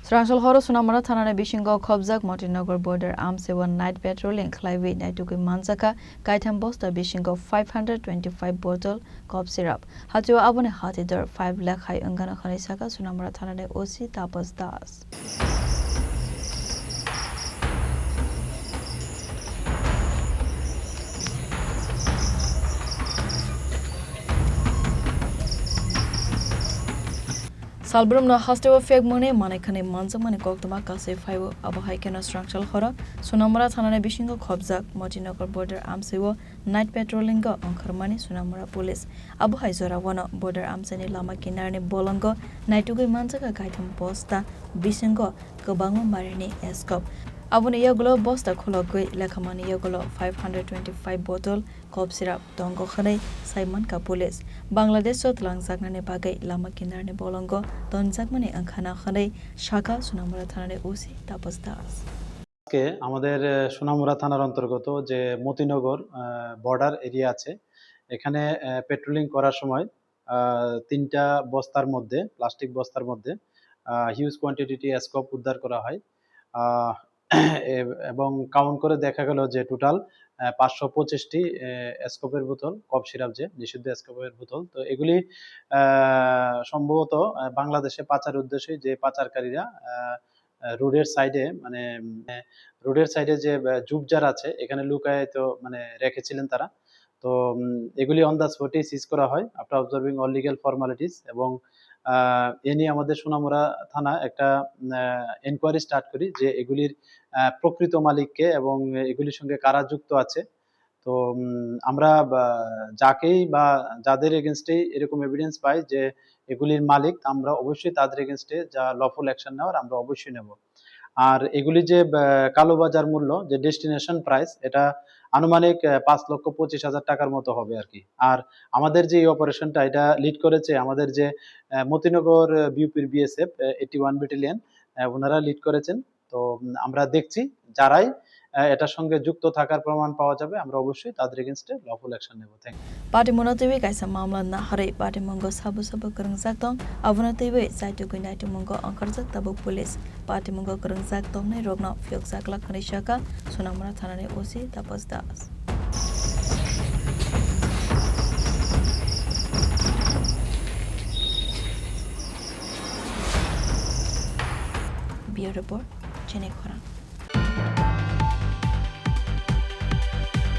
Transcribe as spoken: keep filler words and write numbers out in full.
Srangchal horo Sonamura thanani bisingo khobjak Motinagar border amsio night patrolling khlaiwi naitugwi manjakha kaitham bosta bisingo five hundred twenty-five bottle cough syrup. Hachio aboni hati dor five lakh hai wngano hwnwi sakha Sonamura thanani O C Tapas Das. Salbrumno hasteo phek mwnwi manai khwnwi manjakmani koktwma kasui phaio. Abo hai kheno Srangchal horo Sonamura thanani bisingo khobjak Motinagar border amsio night patrolling-o ongkhormani Sonamura police. Abo hai jorao border amchaini lama kinarni bolongo naitugwi manjakha kaitham bosta bisingo kwbangma marini eskop. Aboni yagulo bosta khulogwi lekhamani yagulo five hundred twenty-five bottle cough syrup tongo hwnwi sai mankha police. Bangladesh-o twlangjaknani bagwi lama kinarni bolongo tonjakmani wngkhana hwnwi sakha Sonamura thanani O C Tapas Das. আজকে আমাদের, আহ, সোনামুড়া থানার অন্তর্গত যে মতিনগর, আহ, border area আছে, এখানে, আহ, পেট্রোলিং করার সময়, আহ, তিনটা বস্তার মধ্যে, প্লাস্টিক বস্তার মধ্যে, আহ, হিউজ কোয়ান্টিটি স্কোপ উদ্ধার করা হয়। আহ, এ-, এবং কাউন্ট করে দেখা গেল যে টোটাল, আহ, পাঁচশো পঁচিশটি, আহ, স্কোপের বোতল, কফ সিরাপ যে নিষিদ্ধ স্কোপের বোতল। তো এগুলি, আহ, সম্ভবত, আহ, বাংলাদেশে পাচার উদ্দেশ্যে যে পাচারকারীরা, আহ, আহ, রোডের সাইডে, মানে, উম, রোডের সাইডে যে, আহ, ঝোপঝাড় আছে, এখানে লুকায়িত, মানে, রেখেছিলেন তারা। তো, উম, এগুলি অন দ্য স্পটেই সিজ করা হয় after observing all legal formalities। এবং, আহ, এ নিয়ে আমাদের সোনামুড়া থানা একটা, উম, আহ, এনকোয়ারি স্টার্ট করি যে এগুলির, আহ, প্রকৃত মালিক কে এবং এগুলির সঙ্গে কারা যুক্ত আছে। তো, উম, আমরা বা যাকেই বা যাদের এগেইনস্টেই এরকম এভিডেন্স পাই যে এগুলির মালিক, আমরা অবশ্যই তাদের এগেইনস্টে যা লফুল অ্যাকশন নেওয়ার আমরা অবশ্যই নেব। আর এগুলি যে, আহ, কালোবাজার মূল্য, যে ডেস্টিনেশন প্রাইস, এটা আনুমানিক, আহ, পাঁচ লক্ষ পঁচিশ হাজার টাকার মতো হবে আর কি। আর আমাদের যে এই অপারেশনটা, এটা লিড করেছে আমাদের যে, আহ, মতিনগর, আহ, বিউপির বিএসএফ, আহ, এইটটি ওয়ান ব্যাটালিয়ন, আহ, ওনারা লিড করেছেন। তো, উম, আমরা দেখছি যারাই, আহ, এটার সঙ্গে যুক্ত থাকার প্রমাণ পাওয়া যাবে, আমরা অবশ্যই তাদের এগেইনস্টে লফুল অ্যাকশন নেব। Thank you. Patimungno twiwi kaisa mamla naharwi patimungno sabo sabo kwrwngjak tong, abono twiwi chaitugwi naitugmungo ongkhorjak tabuk police. Patimungno kwrwngjak tongnai rokno phiyokjak lak hwnwi sakha Sonamura thanani O C Tapas Das. Bureau Report, Chini Khorang.